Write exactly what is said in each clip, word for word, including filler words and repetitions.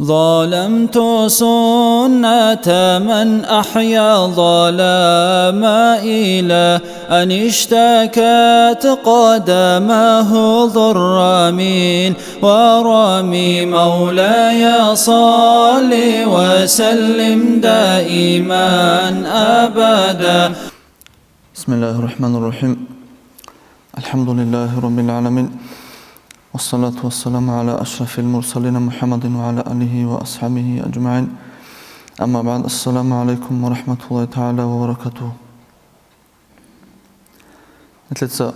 ظلمت سنة من أحيا الظلام إلى أن اشتكت قدماه ضر من ورم. مولاي صل وسلم دائما أبدا. بسم الله الرحمن الرحيم. الحمد لله رب العالمين. والصلاة والسلام على أشرف المرسلين محمد وعلى آله وأصحابه أجمعين. أما بعد. السلام عليكم ورحمة الله تعالى وبركاته. Нилъеца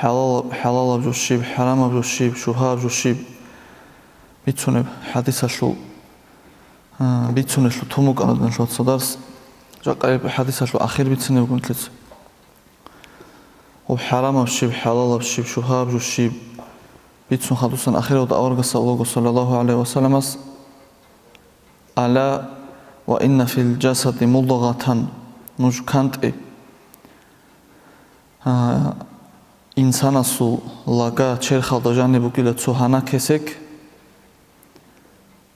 хӀалал-, хӀалалаб жо щиб, хӀарамаб жо щиб, шубгьаяб жо щиб бицунеб хӀадисалъул, а, бицунелъул тун букӀана данлъуца дарс. Жакъа гьеб хӀадисалъул ахир бицине буго нилъеца. Гьеб хӀарамаб щиб, хӀалалаб щиб, шубгьаяб жо щиб бицун хадусан ахиралда аварагас абулаго, саллаллагьу гӀалайгьи ва салламас: «Ала ва инна фил жасади мудгъатан», нуж кантӀе, а, инсанасул лага черхалда жаниб бугила цо гьана кесек,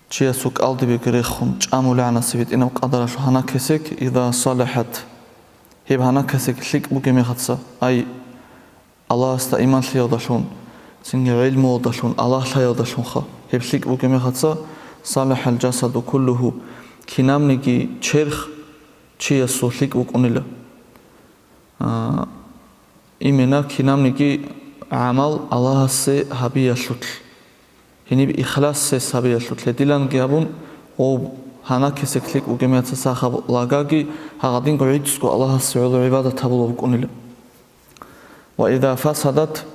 чиясул кӀалдибеги рехун, чӀамулегӀанасеб гьитӀинаб къадаралъул гьана кесек, иза салахӀат, гьеб гьана кесек лъикӀ бугеб мехаца, ай, Аллагьасда иман лъиялдалъун, цинги гӀилмуялдалъун, Аллагь лъаялдалъунха гьеб лъикӀ бугеб мехаца, салахӀал жасаду куллугьу, кинабниги черх чиясул лъикӀ букӀунила. А, имена кинабниги гӀамал Аллагьасе гьабиялъулъ, гьениб ихласалъе гьабиялъулъ, гьединлъидалги абун, гъоб гьана кесек лъикӀ бугеб мехаца сахаб лагаги гьагъадинго гӀицӀго Аллагьасе гӀоло гӀибадат гьабулеб букӀунила. Ва иза фасадат,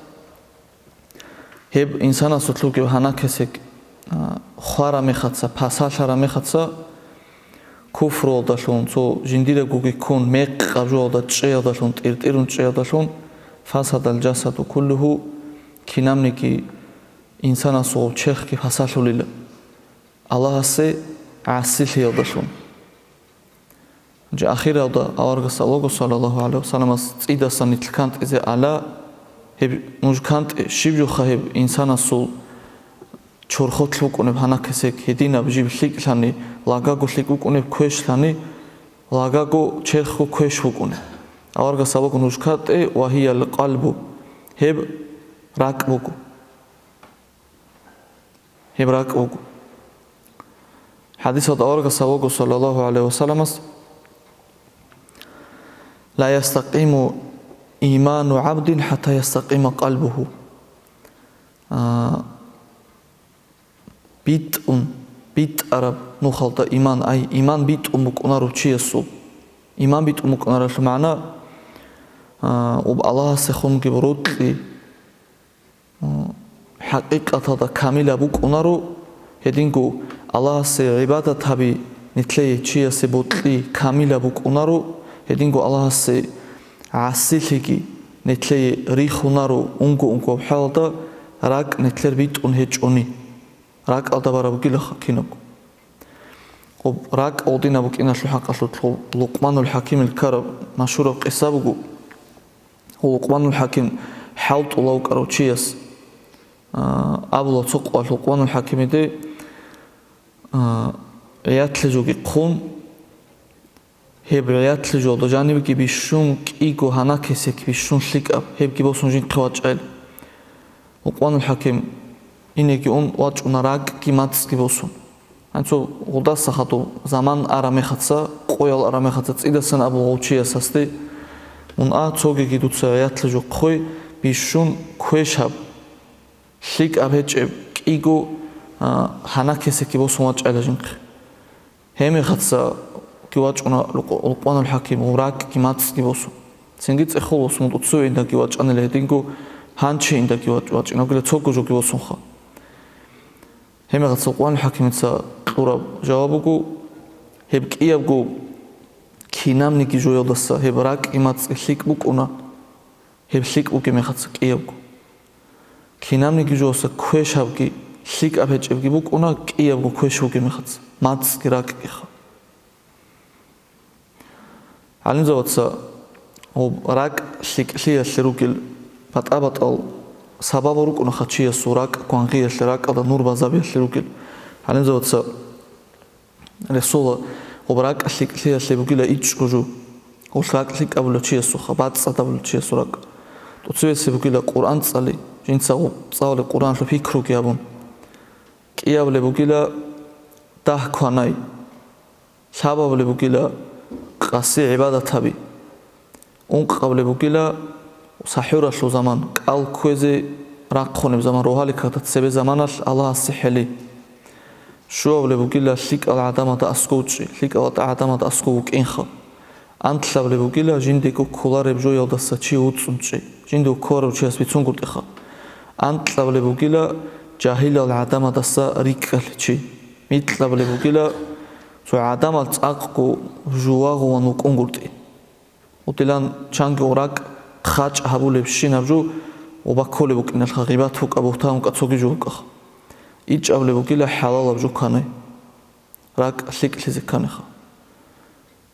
гьеб инсанасулъ бугеб гьана кесек, а, хвараб мехаца, пасалъараб мехаца, куфруялдалъун, цо жиндирабгоги ккун, мекъаб жоялда чӀеялдалъун, тӀиртӀирун чӀеялдалъун, фасадал жасаду куллугьу, кинабниги инсанасул черхги пасалъулила, Аллагьасе гӀасилъиялдалъун. Жа ахиралда аварагас абулаго, саллаллагьу гӀалайгьи ва салламас, цӀидасан нилъ кантӀизе ала, гьеб нуж кантӀе, щиб жоха гьеб инсанасул чорхолъ букӀунеб гьана кесек, гьединаб жиб лъикӀлъани, лагаго лъикӀ букӀунеб квешлъани, лагаго черхго квеш букӀунеб. Аварагас абулаго нуж кантӀе, ва гьиял къалбу, гьеб ракӀ буго. Гьеб ракӀ буго. ХӀадисалда аварагас абулаго, саллаллагьу гӀалайгьи ва салламас: «Ла ястакъиму иману гӀабдин хӀатта ястакъима къалбугьу». А, битӀун, битӀараб нухалда иман, ай, иман битӀун букӀунаро чиясул. Иман битӀун букӀунаралъул магӀна, а, уб Аллагьасехунги рокьи, хӀакъикъаталда камилаб букӀунаро, гьединго Аллагьасе гӀибадат гьаби нилъее чиясе бокьи камилаб букӀунаро, гьединго Аллагьасе гӀасилъиги нилъее рихунаро унго-унго хӀалалда ракӀ нилъер битӀун гьечӀони, ракӀалда бараб бугилаха кинабго. Гъоб ракӀ гъодинаб букӀиналъул хӀакъалъулъ Лукъманул ХӀакимил ккараб машгьураб къиса буго. Лукъманул ХӀаким хӀалтӀула вукӀарав чияс, а, абула цо къоялъ Лукъманул ХӀакимиде, а, гӀиятлъи жоги хъун, гьеб гӀиятлъи жоялда жанибги бищун кӀиго гьана кесек бищун лъикӀаб, гьебги босун жинхъе вачӀайилан. Лукъманул ХӀаким инеги ун вачӀуна ракӀги мацӀги босун. Гьанцо гъудаса хадув заман араб мехаца, къоял араб мехаца цӀидасан абула гъов чиясасде: «Мун а, цогиги дуца гӀиятлъи жо хъуй, бищун квеш гьаб, лъикӀаб гьечӀеб кӀиго, а, гьана кесекги босун вачӀайилан жинхъе». Гьеб мехаца вачӀуна Лукъ-, Лукъманул ХӀаким, гъоб ракӀги мацӀги босун. Цинги цӀехол босун, мун тӀоцеве индаги вачӀанила гьединго, гьанчи индаги вач-, вачӀинавгила цого жоги босунха. Гьеб мехаца Лукъманул ХӀакимица кьураб жаваб буго: гьеб кӀиябго кинабниги жоялдаса гьеб ракӀги мацӀги лъикӀ букӀуна, гьеб лъикӀ бугеб мехаца кӀиябго. Кинабниги жоялдаса квеш гьабги, лъикӀаб гьечӀебги букӀуна, кӀиябго квеш бугеб мехаца, мацӀги ракӀгиха. ГӀалимзабаца гьеб ракӀ лъикӀлъиялъе ругел батӀа-батӀал сабабал рукӀунаха чиясул ракӀ гвангъиялъе, ракӀалда нур базабиялъе ругел. ГӀалимзабаца рехсола, гъоб ракӀ лъикӀлъиялъе бугила ичӀго жо, гъолъ ракӀ лъикӀабулев чиясухъа, бацӀцӀадабулев чиясул ракӀ. ТӀоцебесеб бугила Къуръан цӀали, жинца гъоб цӀалулеб Къуръаналъул пикруги гьабун. КӀиабилеб бугила дагь кванай. Лъабабилеб бугила къаси гӀибадат гьаби. Ункъабилеб бугила сахӀуралъул заман, кӀал кквезе рахъунеб заман, рогьаликкада цебе заманалъ Аллагьасе хӀели. Щуабилеб бугила лъикӀал гӀадамазда аскӀов чӀи, лъикӀал гӀадамазда аскӀов вукӀинха. Анлъабилеб бугила жиндего кколареб жоялдаса чи вуцӀцӀун чӀи, жиндего кколарев чияс бицунгутӀиха. Анкьабилеб бугила жагьилал гӀадамаздаса рикӀкӀалъи чи. Микьабилеб бугила цо гӀадамал цӀакъго жувагьуван вукӀунгутӀи. Гъутилан чанги ракӀ хъачӀ гьабулебщинаб жо ва бакколеб букӀиналъха, гъибат букӀа, бугьтан букӀа, цоги жо букӀа. ИчӀабилеб бугила хӀалалаб жо кканай. РакӀ лъикӀлъизе кканиха.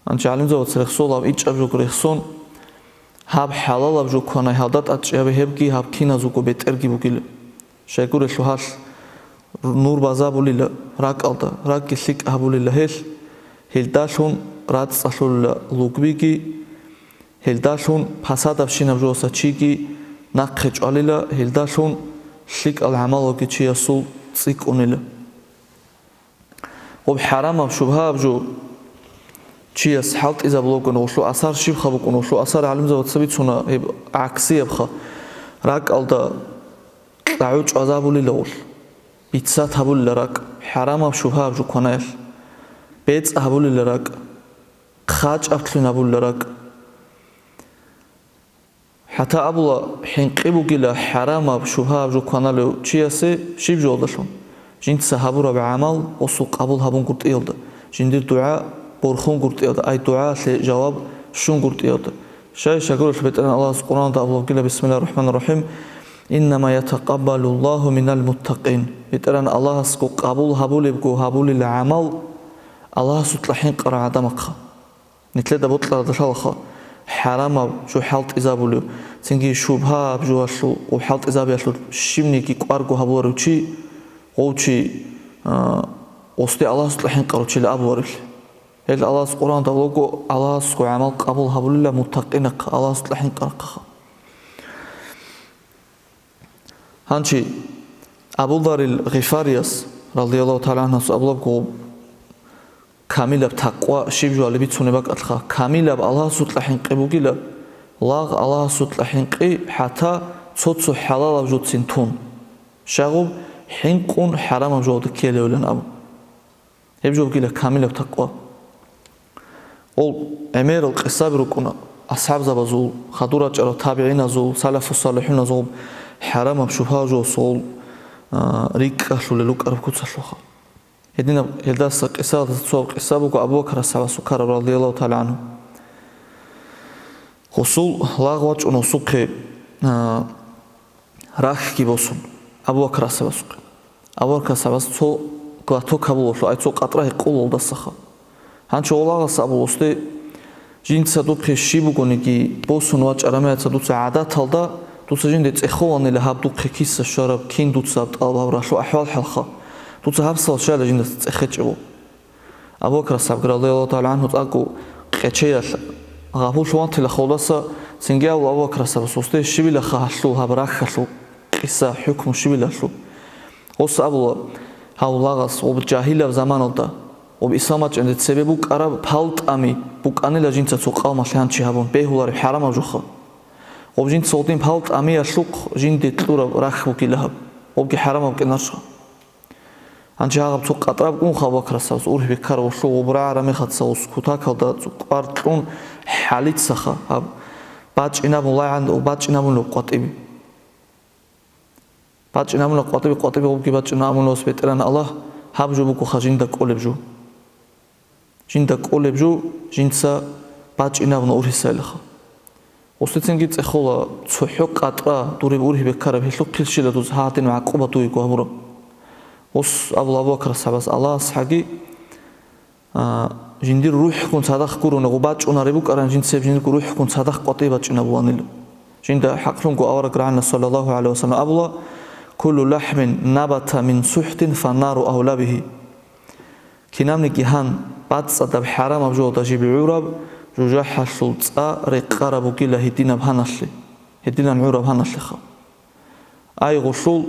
Гьанже гӀалимзабаца рехсола гьаб ичӀаб жо рехсон, гьаб хӀалалаб жо кканай гьалда тӀадчӀи гьабе, гьебги гьаб киназего бетӀерги бугила. Щайгурелъул гьалъ нур базабулила ракӀалда, ракӀги лъикӀ гьабулила гьелъ, гьелдалъун рацӀцӀалъулила лугбиги, гьелдалъун пасадабщинаб жоялдаса чиги нахъе чӀвалила, гьелдалъун лъикӀал гӀамалалги чиясул цӀикӀкӀунила. Гъоб хӀарамаб, шубгьаяб жо чияс хӀалтӀизабулеб бугони, гъолъул асар щибха букӀун, гъолъул асар гӀалимзабаца бицуна гьеб гӀаксиябха, ракӀалда кьагӀу чӀвазабулила гъолъ, бицат гьабулила ракӀ, хӀарамаб, шубгьаяб жо кванаялъ, бецӀ гьабулила ракӀ, хъачӀаблъун гьабулила ракӀ. ХӀатта абула, хӀинкъи бугила хӀарамаб, шубгьаяб жо кваналев чиясе щиб жоялдалъун? Жинца гьабураб гӀамал гъосул къабул гьабунгутӀиялда, жиндир дугӀа борхунгутӀиялда, ай дугӀаялъе жаваб щунгутӀиялда. Щай, щайгурелъул БетӀергьан Аллагьас Къуръаналда абулеб бугила: «Бисмиллагьир рахӀманир рахӀим. Иннама ятакъаббалуллагьу минал муттакъин». БетӀергьан Аллагьасго къабул гьабулебго гьабулила гӀамал Аллагьасукьа хӀинкъарал гӀадамахъа. Нилъеда бокьаралда лъалаха, хӀарамаб жо хӀалтӀизабулев, цинги шубгьаяб жоялъул ва хӀалтӀизабиялъул щибниги кӀварго гьабуларев чи, гъов чи, а, гъосде Аллагьасукьа хӀинкъарав чила абуларевлъи. Гьел Аллагьас Къуръаналда абулебго, Аллагьасго гӀамал къабул гьабулила муттакъинахъа, Аллагьасукьа хӀинкъарахъаха. Гьанчи Абу Заррил Гъифарияс, радияллагьу тагӀала гӀангьу, абулебго, камилаб такъва щиб жоялде бицунеб бакӀалъха, камилаб Аллагьасукьа хӀинкъи бугила, лагъ Аллагьасукьа хӀинкъи хӀатта цо-цо хӀалалаб жоцин тун, щай гъоб хӀинкъун хӀарамаб жоялде ккелевилан абун. Гьеб жо бугила камилаб такъва. Гъол гӀемерал къисаби рукӀуна асхӀабзабазул, хадур рачӀарал табигӀиназул, салафу-салихӀуназул хӀарамаб, шубгьа жоялъул, а, рикӀкӀалъулел рукӀараб куцалъулха. Гьединаб гьелдаса къисаялдаса цо къиса буго Абу Бакр асхӀабасул ккараб, радияллагьу тагӀала гӀангьу. Гъосул лагъ вачӀун гъосухъе, а, рахьги босун Абу Бакр асхӀабасухъе. Абу Бакр асхӀабас цо глоток гьабулелъул, ай цо къатӀра гьекъолелдасаха. Гьанчо гъолагъас абулесде, жинца духъе щиб бугониги босун вачӀараб мехалъ дуца гӀадаталда, дуца жинде цӀехоланила гьаб духъе киса щвараб, кин дуца гьаб тӀалаб гьабуралъул ахӀвал-хӀалха, дуца гьабсагӀат щайила жиндаса цӀехечӀеб. Абу Бакр асхӀабги, радияллагьу тагӀала гӀангьу, цӀакъго къечеялъ гъабулъ вантила холдаса, цинги абула Абу Бакр асхӀабас гъосде щибилаха гьалъул гьаб рахьалъул къиса, хӀукму щибилалъул. Гъос абула гьав лагъас, гъоб жагьилаб заманалда, гъоб ислам бачӀунде цебе букӀараб пал-тӀами букӀанила жинца цо къавмалъе гьанчи гьабун, бегьулареб хӀарамаб жоха. Гъоб жинца гъодин пал-тӀамиялъухъ жинде кьураб рахь бугила гьаб, гъобги хӀарамаб кӀинарщха. Гьанже гьагъаб цо къатӀраб кӀунха Абу Бакр асхӀабас урхӀ беккарав гъолъул гъоб рагӀараб мехалъ гъос кутакалда цо кӀвар кьун хӀалицаха гьаб бачӀинабун лагӀан, бачӀинабунилаб къватӀибе. БачӀинабуна къватӀибе, къватӀибе гъобги бачӀина абуна, ос БетӀергьан Аллагь, гьаб жо бугоха жинда кӀолеб жо. Жинда кӀолеб жо жинца бачӀинабуна ургьисайлаха. Гъосдецинги цӀехола, цохӀо къатӀра дуреб ургьи беккараб, гьелъухъе щила дуца гьадин гӀакъуба дуего гьабураб. Гъос абула Абу Бакр асхӀабас, Аллагьас гьаги, а, жиндир рухӀгун цадахъ гурони гъоб бачӀунареб букӀаран, жинцеб жиндирго рухӀгун цадахъ къватӀибе бачӀинабуланила. Жинда хӀакълъунго авараг рагӀана, саллаллагьу гӀалайгьи ва саллам, абула: «Куллу лахӀмин набата мин сухӀтин фаннару авла бигьи». Кинабниги гьан, бацӀцӀадаб хӀарамаб жоялда жиб гӀураб жужахӀалъул цӀа рекъараб бугила гьединаб гьаналъе, гьединан гӀураб гьаналъеха. Ай гъулъул,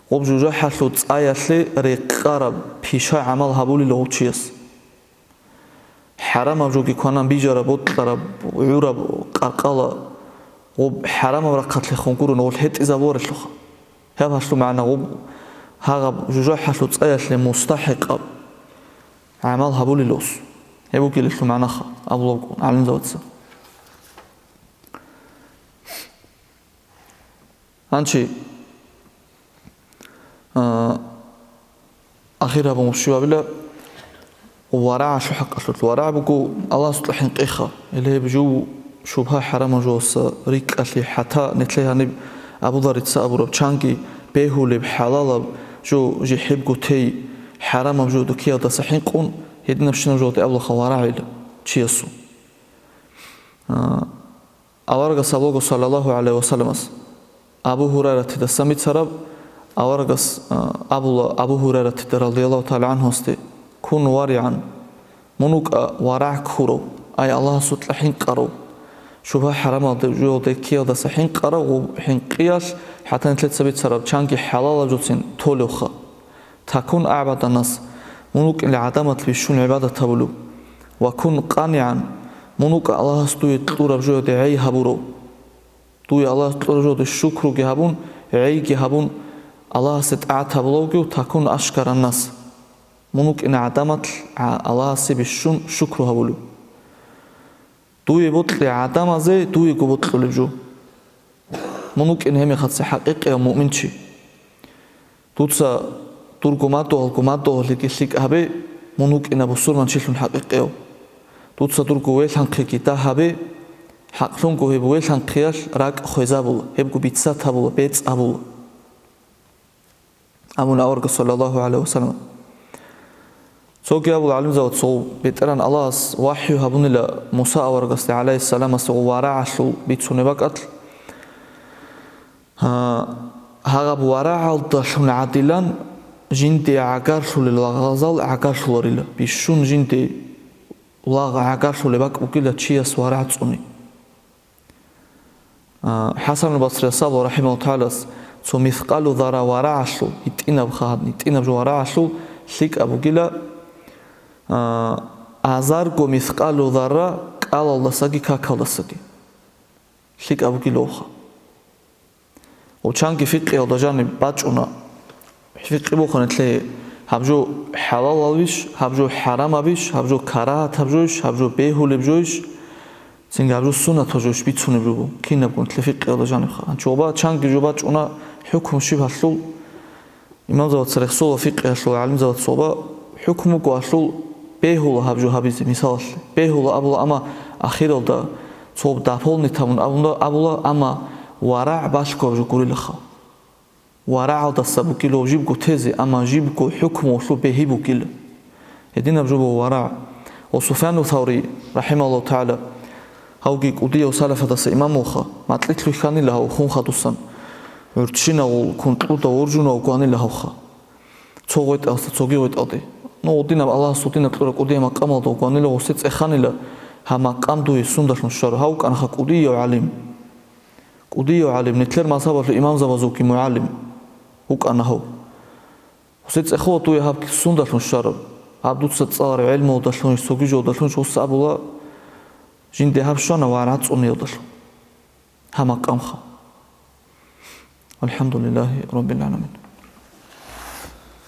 гъуб жужахӀалъул цӀаялъе рекъараб пиша гӀамал гьабулила гъов чияс. ХӀарамаб жоги кванан бижараб, бокьараб, гӀураб къаркъала гъуб хӀарамаб рахъалъехун гурони гъул гьетӀизабуларелъулха. Гьеб гьалъул магӀна гъуб гьагъаб жужахӀалъул цӀаялъе мустахӀикъаб гӀамал гьабулила ус. Гьеб бугелъул магӀнаха абулеб буго гӀалимзабаца. Гьанчи, а, ахир гьабун щибабила варагӀалъул хӀакъалъулъ. ВарагӀ буго Аллагьасукьа хӀинкъиха. Гьеле гьеб жо шубгьа хӀарамаб жоялдаса рикӀкӀалъи, хӀатта нилъее гьаниб абуларица абураб чанги бегьулеб, хӀалалаб жо жихӀибго тей, хӀарамаб жо дуккиялдаса хӀинкъун, гьединабщинаб жоялде абулаха варагӀила чиясул. А, Аварагас абулаго, саллаллагьу гӀалайгьи ва салламас, Абу Гьурайратидасан бицараб, аварагас, а, абула Абу Гьурайратида, радияллагьу тагӀала гӀангьуясде: «Кун варигӀан», мун вукӀа варагӀ ккурав, ай Аллагьасукьа хӀинкъарав, шубгьа хӀарамалде жоялде ккеялдаса хӀинкъарав, гъуб хӀинкъиялъ хӀатта нилъеца бицараб чанги хӀалалаб жоцин толевха. «Такун агӀбаданнас», мун вукӀин гӀадамал бищун гӀибадат гьабулев. «Ва кун къанигӀан», мун вукӀа Аллагьас дуе кьураб жоялде гӀей гьабурав. Дуе Аллагьас кьураб жоялде шукруги гьабун, гӀейги гьабун, Аллагьасе тӀагӀат гьабулев вугев. «Такун ашкараннас», мун вукӀин гӀадамал гӀа-, Аллагьасе бищун шукру гьабулев. Дуе бокьи гӀадамазе дуего бокьулеб жо. Мун вукӀин гьеб мехалъ хӀакъикъияв муъминчи. Дуца дурго мадугьалго мадугьаллъиги лъикӀ гьабе, мун вукӀина бусурманчилъун хӀакъикъияв. Дуца дурго велъанхъиги дагь гьабе, хӀакълъунго гьеб велъанхъиялъ ракӀ хвезабула, гьебго бицат гьабула, бецӀ гьабула. Амма аварагас, саллаллагьу гӀалайгьи ва саллам. Цоги абула гӀалимзабаца, цо БетӀергьан Аллагьас вахӀю гьабунила Муса аварагасде, гӀалайгьиссаламасде, гъо варагӀалъул бицунеб бакӀалъ. Гьа, гьагъаб варагӀалдалъун гӀадилан жинде гӀагарлъулел лагъзал гӀагарлъуларила, бищун жинде лагъ гӀагарлъулеб бакӀ бугила чияс варагӀ цӀуни. А, ХӀасанул Басрияс абула, рахӀимагьуллагьу тагӀалас, цо мискъалу зарра варагӀалъул, гьитӀинаб хагьад, гьитӀинаб жо варагӀалъул лъикӀаб бугила, а, азарго мискъалу зарра кӀалалдасаги какалдасаги. ЛъикӀаб бугилавха. Гъочанги фикъиялда жаниб бачӀуна. Фикъи бухъана лъе, гьаб жо хӀалалабищ, гьаб жо хӀарамабищ, гьаб жо карагьатаб жойищ, гьаб жо бегьулеб жойищ, цинги гьаб жо суннатаб жойищ бицунеб жо буго, кинабгун лъе фикъиялда жанибха. Гьанчи гъоба чанги жо бачӀуна, хӀукму щиб гьалъул. Имамзабаца рехсола фикъиялъул гӀалимзабаца гъоба хӀукму буго гьалъул бегьула гьаб жо гьабизе, мисалалъе. Бегьула абула, амма ахиралда цо дополнить гьабун абула, абула, амма варагӀ балъго гьаб жо гурилаха. ВарагӀалдаса бугила жибго тезе, амма жибго хӀукмуялъул бегьи бугила. Гьединаб жо буго варагӀ. Ва Суфьяну Саври, рахӀимагьуллагьу тагӀала, гьавги кӀудияв салафадаса имам вуха, макьилъ вихьанила гьав хун хадусан. ГӀурччинагъул кункьуда воржунав гванила гьавха. Цо гъветӀалъа цоги гъветӀалде. Ну, гъудинаб Аллагьас гъудинаб кьураб кӀудияв макъамалда гванила гъусе цӀеханила, гьаб макъам дуе сундалъун щвараб? Гьав вукӀанаха кӀудияв гӀалим. КӀудияв гӀалим, нилъер мазгьабалъул имамзабазулги мугӀалим вукӀана гьав. Гъусе цӀехула дуе гьаб сундалъун щвараб? Гьаб дуца цӀалараб гӀелмуялдалъунищ, цоги жолдалъунищ? Гъуса абула, жинде гьаб щвана ва рацӀцӀуниялдалъун. Гьаб макъамха. ВалхӀамдулиллагьи раббил гӀаламин.